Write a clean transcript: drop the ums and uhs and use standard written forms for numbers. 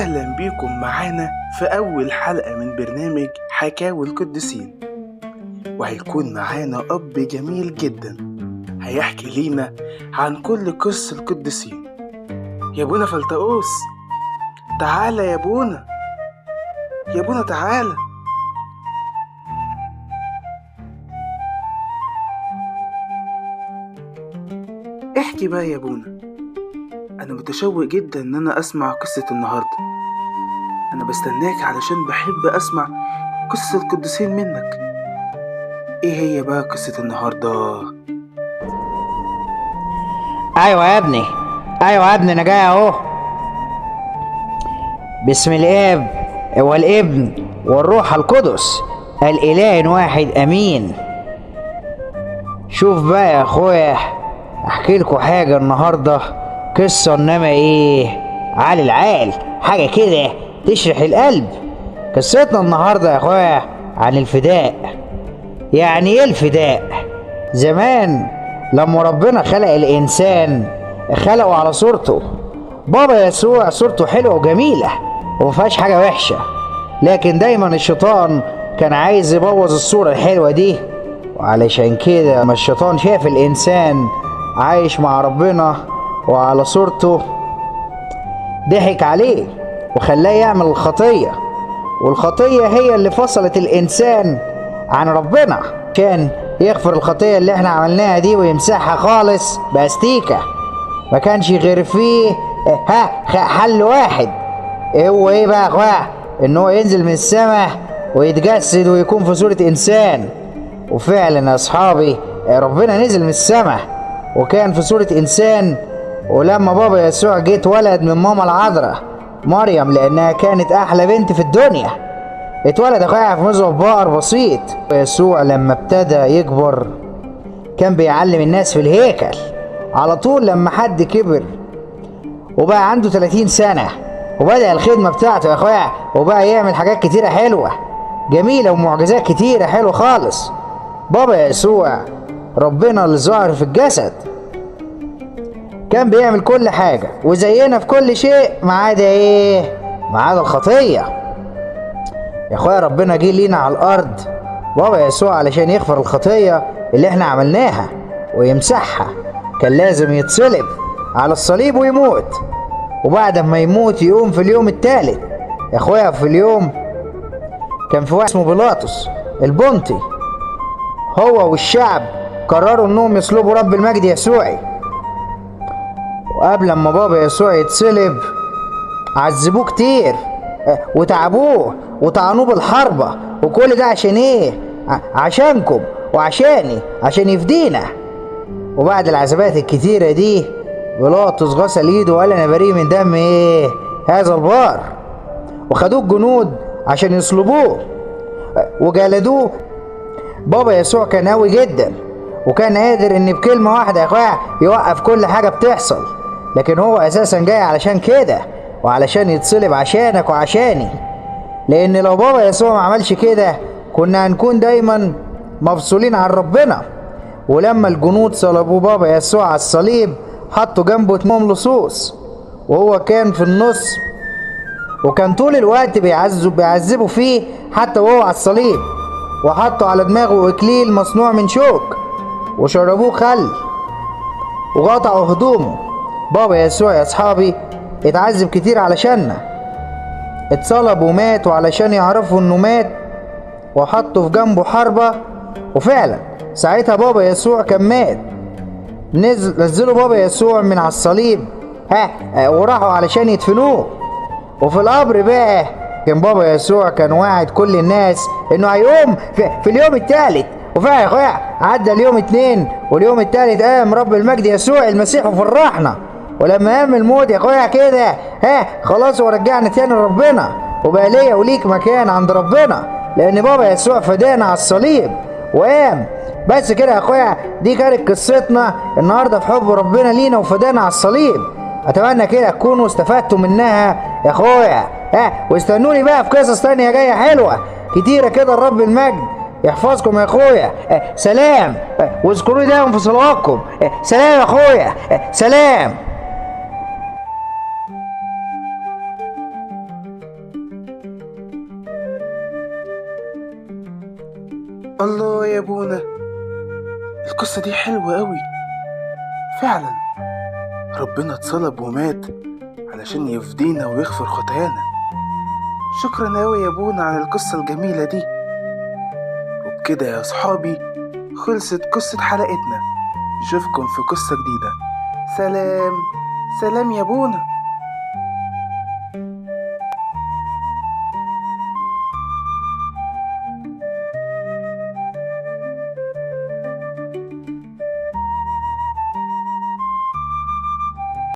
أهلا بيكم معانا في أول حلقة من برنامج حكاوي القديسين، وهيكون معانا أب جميل جدا هيحكي لينا عن كل قصة القديسين. يا بونا فلتقوس، تعالى يا بونا، يا بونا تعالى. احكي بقى يا بونا، أنا متشوق جدا إن أنا أسمع قصة النهاردة. أنا بستناك علشان بحب أسمع قصة القديسين منك. إيه هي بقى قصة النهاردة؟ أيوة يا ابني، أيوة يا ابني، أنا جاي أهو. بسم الآب والابن والروح القدس الإله واحد أمين. شوف بقى يا أخويا، أحكي لكم حاجة النهاردة، قصة إنما إيه عال العال، حاجة كده تشرح القلب. قصتنا النهاردة يا أخويا عن الفداء. يعني إيه الفداء؟ زمان لما ربنا خلق الإنسان خلقه على صورته. بابا يسوع صورته حلوة وجميلة ومفيهاش حاجة وحشة، لكن دايما الشيطان كان عايز يبوظ الصورة الحلوة دي. وعلشان كده لما الشيطان شاف الإنسان عايش مع ربنا وعلى صورته ضحك عليه وخلاه يعمل الخطية، والخطية هي اللي فصلت الإنسان عن ربنا. عشان يغفر الخطية اللي احنا عملناها دي ويمسحها خالص باستيكة، ما كانش غير فيه حل واحد. هو ايه بقى يا اخويا؟ ان هو ينزل من السماء ويتجسد ويكون في صورة انسان. وفعلا يا اصحابي ربنا نزل من السماء وكان في صورة انسان. ولما بابا يسوع جه اتولد من ماما العذراء مريم، لانها كانت احلى بنت في الدنيا، اتولد اخويا في مزرعة بقر بسيط. يسوع لما ابتدى يكبر كان بيعلم الناس في الهيكل على طول. لما حد كبر وبقى عنده 30 سنة وبدأ الخدمة بتاعته يا اخويا، وبقى يعمل حاجات كتيرة حلوة جميلة ومعجزات كتيرة حلوة خالص. بابا يسوع ربنا اللي ظهر في الجسد كان بيعمل كل حاجة وزينا في كل شيء ما عدا ايه؟ ما عدا الخطية. يا اخويا ربنا جه لينا على الارض بابا يسوع علشان يغفر الخطية اللي احنا عملناها ويمسحها. كان لازم يتصلب على الصليب ويموت، وبعد ما يموت يقوم في اليوم الثالث. يا اخويا في اليوم كان في واحد اسمه بيلاطس البنطي، هو والشعب قرروا انهم يصلبوا رب المجد يسوعي. وقبل ما بابا يسوع يتصلب عذبوه كتير وتعبوه وطعنوه بالحربة، وكل ده عشان ايه؟ عشانكم وعشاني، عشان يفدينا. وبعد العذابات الكتيرة دي بيلاطس غسل ايده وقال انا بريء من دم ايه هذا البار. وخدوه الجنود عشان يصلبوه وجلدوه. بابا يسوع كان قوي جدا وكان قادر ان بكلمة واحدة يا اخويا يوقف كل حاجة بتحصل، لكن هو اساسا جاي علشان كده وعلشان يتصلب عشانك وعشاني. لان لو بابا يسوع ما عملش كده كنا هنكون دايما مفصولين عن ربنا. ولما الجنود صلبوا بابا يسوع على الصليب حطوا جنبه 8 لصوص وهو كان في النص، وكان طول الوقت بيعذبوا فيه حتى وهو على الصليب. وحطوا على دماغه اكليل مصنوع من شوك وشربوه خل وقطعوا هدومه. بابا يسوع يا اصحابي اتعذب كتير علشاننا، اتصلب ومات، وعلشان يعرفوا انه مات وحطوا في جنبه حربة. وفعلا ساعتها بابا يسوع كان مات. نزلوا بابا يسوع من على الصليب وراحوا علشان يدفنوه. وفي القبر بقى كان بابا يسوع كان واعد كل الناس انه هيقوم في اليوم الثالث. وفعلا يا اخويا عدى اليوم 2 واليوم الثالث قام رب المجد يسوع المسيح وفرحنا. ولما قام الموت يا اخويا كده خلاص ورجعنا تاني لربنا، وبقى ليا وليك مكان عند ربنا، لان بابا يسوع فدانا على الصليب وقام. بس كده يا اخويا، دي كانت قصتنا النهارده في حب ربنا لينا وفدانا على الصليب. اتمنى كده تكونوا استفدتوا منها يا اخويا. واستنوني بقى في قصص تانية جاية حلوة كتيرة كده. الرب المجد يحفظكم يا اخويا. سلام، واذكروني دايما في صلواتكم. سلام يا اخويا، سلام. الله يا ابونا، القصة دي حلوة قوي فعلا. ربنا اتصلب ومات علشان يفدينا ويغفر خطايانا. شكرا قوي يا ابونا على القصة الجميلة دي. وبكده يا صحابي خلصت قصة حلقتنا. نشوفكم في قصة جديدة. سلام سلام يا ابونا.